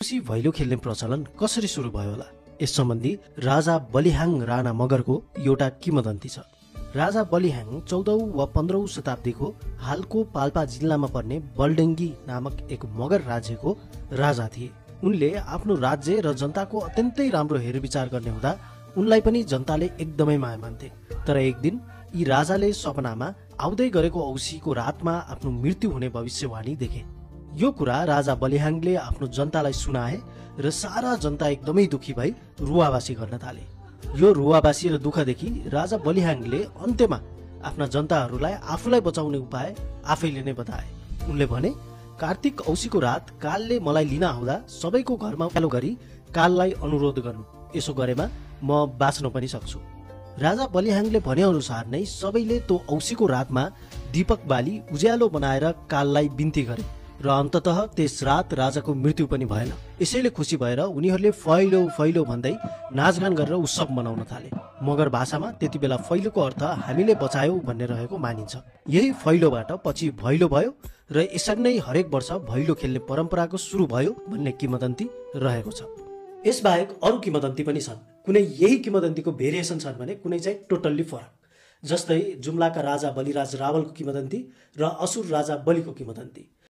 देउसी भैलो खेल्ने प्रचलन कसरी सुरु भयो होला? यस सम्बन्धी राजा बलिहाङ राणा मगरको एउटा किंवदन्ती छ। राजा बलिहाङ 14औं वा 15औं शताब्दीको हालको पाल्पा जिल्लामा पर्ने बलडेङ्गी नामक एक मगर राज्यको राजा थिए। उनले आफ्नो राज्य र जनताको अत्यन्तै राम्रो हेरविचार गर्ने हुँदा उनलाई पनि जनताले एकदमै माया मान्थे। तर एक दिन यी राजाले सपनामा आउँदै गरेको औँसीको रातमा आफ्नो मृत्यु हुने भविष्यवाणी देखे। यो कुरा राजा बलिहाङले आफ्नो जनतालाई सुनाए र सारा जनता एकदमै दुखी भई रुवाबासी गर्न थाले। यो रुवाबासी र दुःखदेखि राजा बलिहाङले अन्त्यमा आफ्ना जनताहरूलाई आफूलाई बचाउने उपाय आफैले नै बताए। उनले भने, कार्तिक औँसीको रात कालले मलाई लिन आउँदा सबैको घरमा उज्यालो गरी काललाई अनुरोध गर्नु, यसो गरेमा म बाँच्न पनि सक्छु। राजा बलिहाङले भने अनुसार नै सबैले त्यो औँसीको रातमा दीपक बाली उज्यालो बनाएर काललाई बिन्ती गरे र अन्ततः त्यस रात राजाको मृत्यु पनि भएन। यसैले खुसी भएर उनीहरूले फैलो फैलो भन्दै नाचगान गरेर उत्सव मनाउन थाले। मगर भाषामा त्यति बेला फैलोको अर्थ हामीले बचायौं भन्ने रहेको मानिन्छ। यही फैलोबाट पछि भैलो भयो र यसरी नै हरेक वर्ष भैलो खेल्ने परम्पराको सुरु भयो भन्ने किंवदन्ती रहेको छ। यसबाहेक अरू किंवदन्ती पनि छन्। कुनै यही किंवदन्तीको भेरिएसन छन् भने कुनै चाहिँ टोटल्ली फरक। जस्तै जुम्लाका राजा बलिराज रावलको किंवदन्ती र असुर राजा बलिको किंवदन्ती।